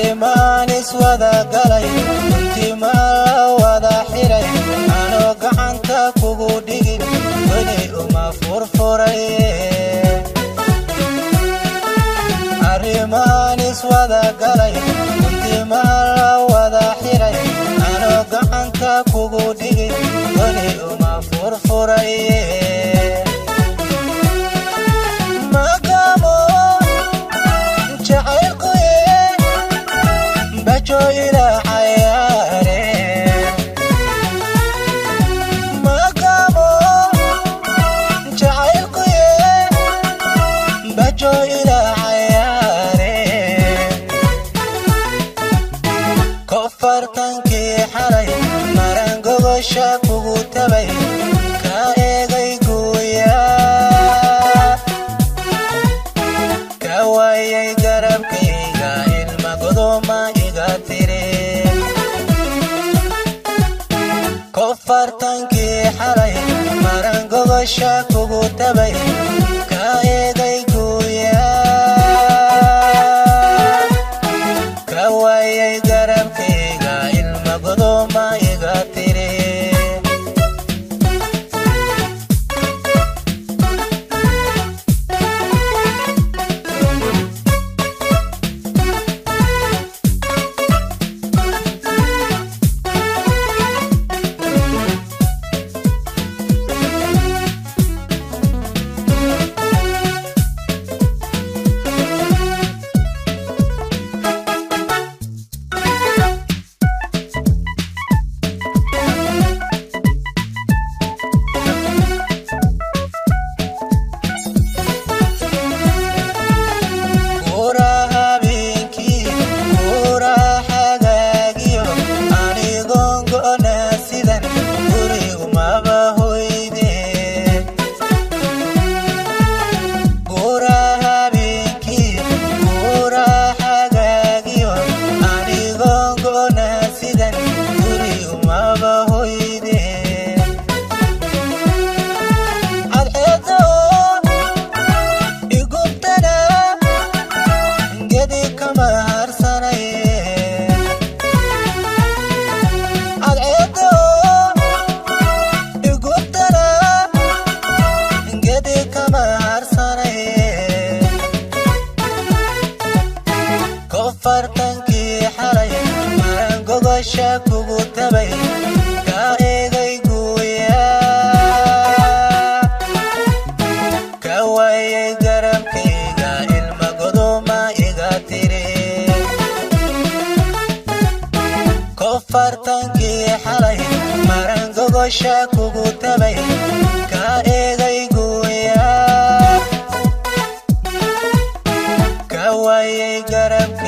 Arrimaan iswada galay, guntimaa la wada xiray, anoo gacanta kugu dhigin weli uma furfuray. Arrimaan iswada galay, guntimaa la wada xiray, anoo gacanta kugu dhigin weli uma furfuray. Magamo jacaylkuye bajo ila cayaare, magamo jacaylkuye bajo ila cayaare. Kofartankii xalay maran gogosha kugu tabay, ka eegay guuya, ka waayay garabkayga, ilma godoma iga tiri. Kofartankii xalay maran gogosha kugu tabay, ka eegay guuya, ka waayay garabkayga, ilma godoma iga tiri. Guura habeenkii, guura xagaagiyo, anigoon go'na sidan gurigumaba hoyde. Guura habeenkii, guura xagaagiyo, anigoon go'na sidan gurigumaba hoyde. Cadceedo igubtana gedi kama harsanaye, cadceedo igubtana gedi kama harsanaye. Kofartankii xalay maran gogosha kugu tabay, ka eegay guuya, ka waayay garabkayga, ilma godoma iga tiri. Kofartankii xalay maran gogosha kugu tabay, ka eegay guuya, ka waayay garabkayga.